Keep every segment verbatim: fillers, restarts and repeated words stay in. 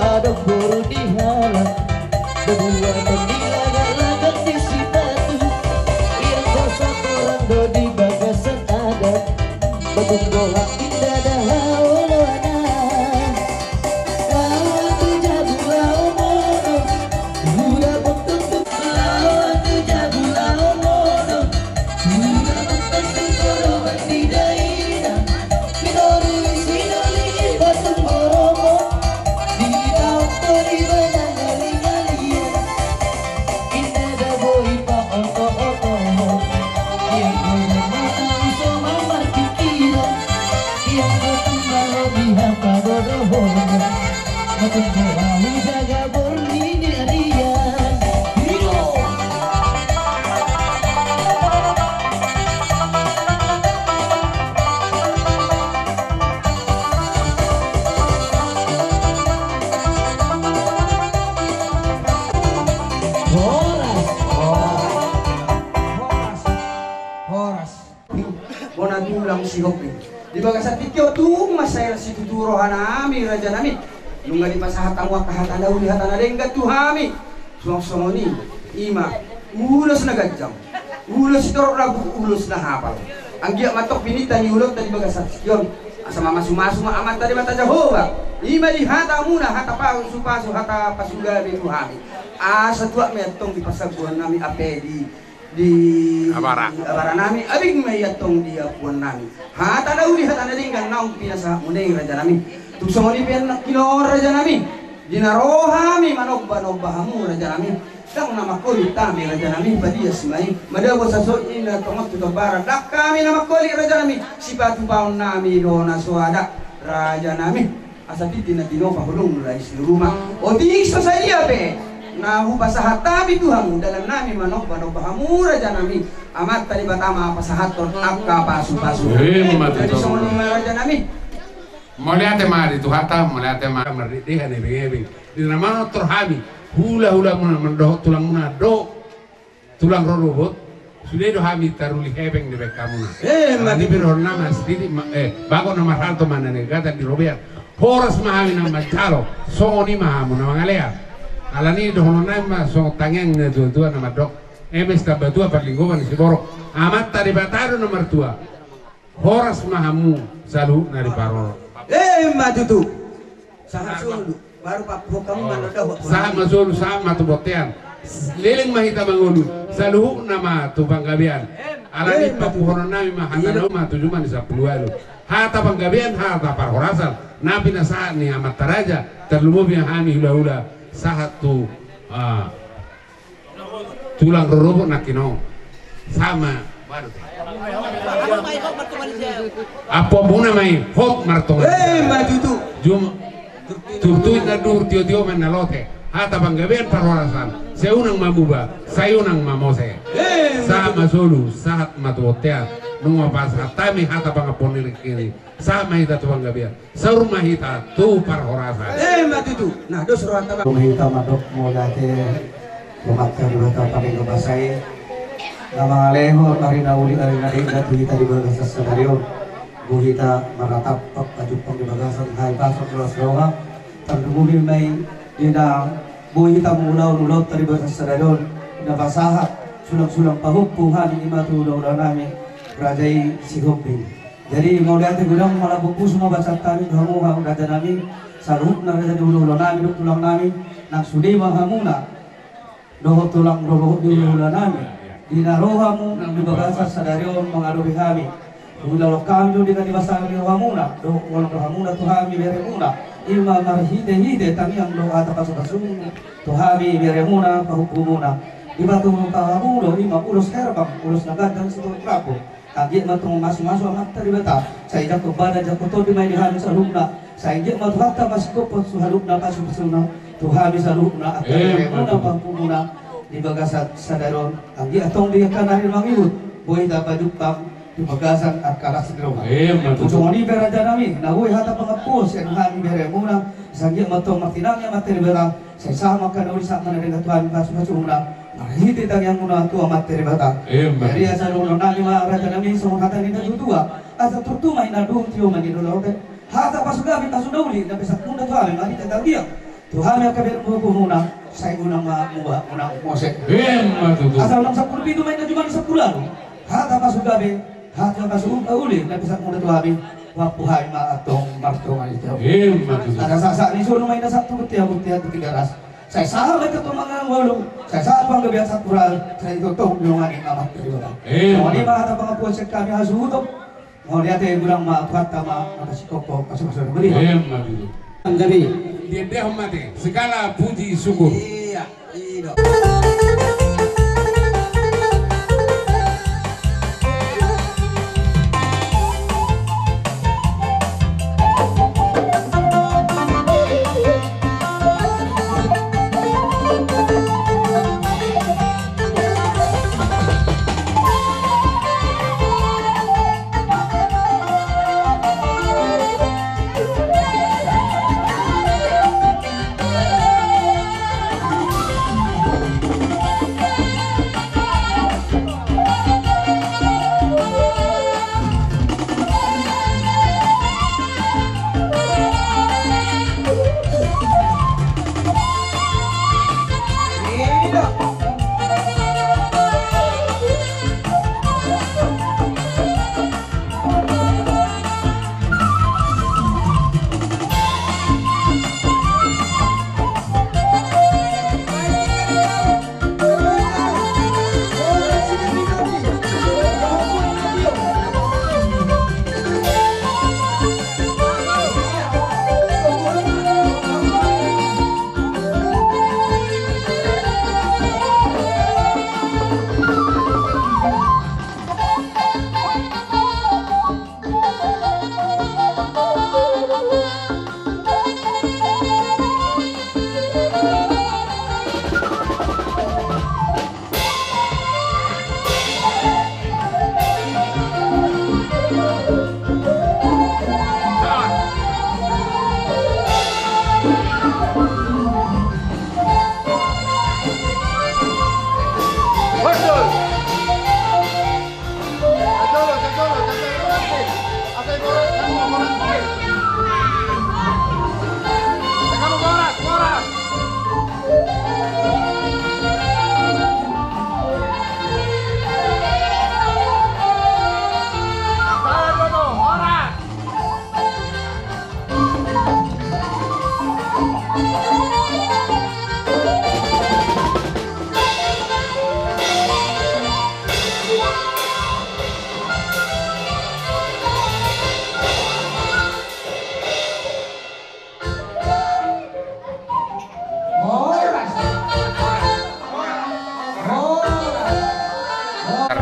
Adong boru di halak, bebuatan di lagak-lagak di sipatu. Ia kosa torang do di bagasan adat, betumbola inda da haoloana. Lawan tu jabu lawan mono, uda bontong tu lawan tu jabu lawan mono. Horas, horas, horas, horas. Bona tulang Sihombing. Di bagasan tingki on tung mansai las situtu rohanami, rajanami. Nunga dipasahat hamu angka hata na uli, hata na denggan tu hami. Suang songon i, i ma ulos na ganjang, ulos sitorop lagu, ulos na hapal. Anggiat ma antong pinta ni ulaonta di bagasan tingki on, asa mamasu-masu ma Amanta Debata Jahowa. I ma di hata hamuna, hata pasu-pasu, hata pasugabe tu hami. Asa tuat ma i antong di pasamboannami, ampe di di abaranami, abing ma i antong di ampuannami. Hata na uli, hata na denggan naung pinasahatmuna i, rajanami. Tung songon i pe nangkin on, rajanami, di na ro hami manomba-nomba hamu, rajanami, ndang na mangkolit hami, rajanami, padias ma i, madabo sasot i na tongon tu tombaran. Ndang hami na mangkolit, rajanami, sipatupaonnami do na so ada, rajanami. Asa tintin na tinopa, holong do lae siluruhon. Otik so sadia pe na hupasahat hami tu hamu, dalannami manomba-nomba hamu, rajanami, Amanta Debata ma pasahathon angka pasu-pasu. Emma tutu. Jadi songon i ma, rajanami. Mauliate ma di Tuhanta, mauliate ma mardehan ebeng-ebeng di na manortor hami hula-hulamuna, mandohot tulangmuna do tulang rorobot. Sude do hami taruli hepeng dibaen hamuna. Eh, alani ma, pir hona ma sititi ma, eh, bagot na marhalto ma na nigatan di robean. Horas ma hami na manjalo, songon i ma hamu na mangalean. Alani dohononnami ma songon tangiang ni na tua-tua na mandok: Eme sitamba tua, parlinggoman ni siborok. Amanta Debata do na martua. Horas ma hamu saluhutna di parorot. Emma tutu. Sahat solu. Baru papuhon hamu ma na dohot. Sahat ma solu, sahat ma tu bontean. Leleng ma hita mangolu. Saluhutna ma tu panggabean. Alani papuhononnami ma hata na uli ma tu jumadi sampulu ualu. Hata panggabean, hata parhorasan na pinasahat ni amanta raja, tarlumobi hami hula-hula sahat tu, ah, tulang rorobot nangkin on. Sahat ma. Ampuanmuna ma i hot martonga. Emma tutu. Jum-, turtup na duhur, tio-tio ma na lote. Hata panggabean parhorasan, sai unang ma muba, sai unang ma mose. Emma tutu. Sahat ma solu, sahat ma tu bontean. Nunga pasahat hami hata pangampuon ni ringkiri. Sahat ma hita tu panggabean. Saur ma hita tu parhorasan. Emma tutu. Nah, dos rohanta. Dung hita mandok mauliate tu Amanta Debata Pardenggan Basa i, na mangalehon ari na uli, ari na denggan tu hita di bagasan sadari on. Boi hita martatap pajumpang di bagasan hahipason, las roha. Tarlumobi ma i di na boi hita mangulahon ulaonta di bagasan sadari on, na pasahat sulang-sulang pahompu hami, i ma tu hula-hulanami raja i Sihombing. Jadi mauliate godang, malambok pusu ma basaon hami tu hamu, hamu rajanami, saluhutna raja ni hula-hulanami dohot tulangnami, nang sude ma hamuna dohot tulang rorobot ni hula-hulanami, di na ro hamu di bagasan sadari on mangadopi hami. Huida ro hami do di katibasan ni rohamuna, dohot holong rohamuna tu hami beremuna, ima marhitehite tangiang dohot hata pasupasu tu hami beremuna pahompumuna. Dipatupa hamu do ima ulos herbang, ulos na ganjang sitongkin rambu. Anggiat ma tong mamasu-masu Amanta Debata, sai jangkon badan jangkon tondi ma i di hami saluhutna. Sai anggiat ma Tuhanta pasingkophon saluhutna pasupasuna tu hami saluhutna angka beremuna pahompumuna di bagasan sadari on. Anggiat tong di angka na ro mangihut boi tapajumpang di bagasan angka las ni roha. Ima tutu. Songon i pe raja nami, na boi hata pangampuon sian hami beremuna, sai anggiat ma tong martinangi Amanta Debata, sai sahat ma angka na uli sahat ma na denggan tu hami pasupasuna, marhite tangiangmuna tu Amanta Debata. Ima tutu. Jadi asa dohonon nami ma raja nami songon hata ni natuatua, asa turtu ma hinanduhon tio ma nidolote. Hata pasugabe pasunauli na pesakmuna tu hami marhite tangiang tu hami angka beremuna pahompumuna, sai unang ma muba unang mose. Ima tutu. Asa unang sampulu pitu ma i na jumadi sampulu ualu. Hata pasugabe, hata pasupasu uli na pesakmuna tu hami, mampu hami ma antong martonga ni tio. Ima tutu. Asa sahat-sahat ni solu ma i na sahat tu bontean, bontean tu Tigaras. Sai sahat ma i tu mangan ngolu, sai sahat panggabean sahat tu raja, sai tongtong dongani Amanta Debata. Ima. Songon i ma hata pangampuon sian hami hasuhuton. Mauliate, godang ma Tuhanta ma na pasingkophon pasupasu. Ima tutu. Jadi diendehon ma ate, segala puji syukur. Iya, i do.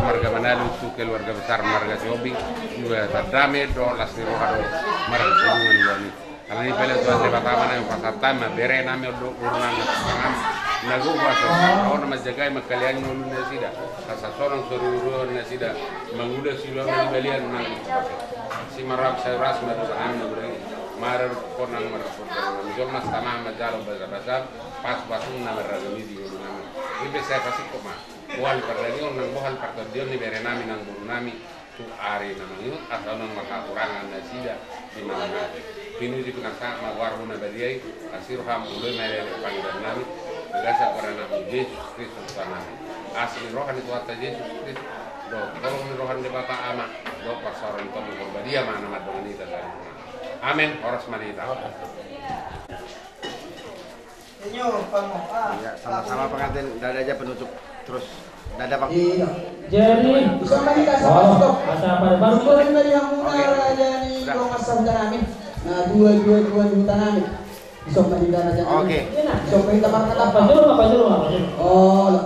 Marga Manalu tu keluarga besar marga Sihombing, dua tandame do las ni roha do marga Sihombing. Alani i pele Tuhan Debata ma na pasahat hami ma bere nami on dohot boru nami, na gogo asa on na manjagai mangkaliangi ngolu nasida, asa sonang soriuruan nasida mangula siluan na di balian nang si marap sai ras ma dosa nami na bere. Marap konang marap konang jolma sitama manjalo basa-basa, pasupasu na marragam i di ngolu nami. Ipe sai pasingkop ma bohal pardagingon nang bohal partondion ni bere nami nang boru nami. Tu ari na mangihut asa unang marhahurangan nasida di mangan ari. Pinuji pinasahat ma goarmu na badia i, asi roham, olo ma elek pangidoan nami, di bagasan goar ni Anakmu Jesus Kristus Tuhannami. Asi ni roha ni Tuhanta Jesus Kristus dohot holong ni roha ni Debata Ama dohot parsaoran ni Tondi Porbadia ma na mandongani hita saluhutna. Amen. Horas ma di hita. Iya, sama-sama pengantin, dada aja penutup terus. Nda ada, Bang. Iya. Jadi, bisa main kasar, oh, stop. Asa apa, Bang? Sudah, sudah, sudah. Oke. Raja ni, sudah. Kalau nggak salah, huta nami. Nah, dua, dua, dua di huta nami. Bisa main di huta nami. Oke. Bisa main di huta nami. Apa jolo, apa jolo, apa jolo? Oh, lah.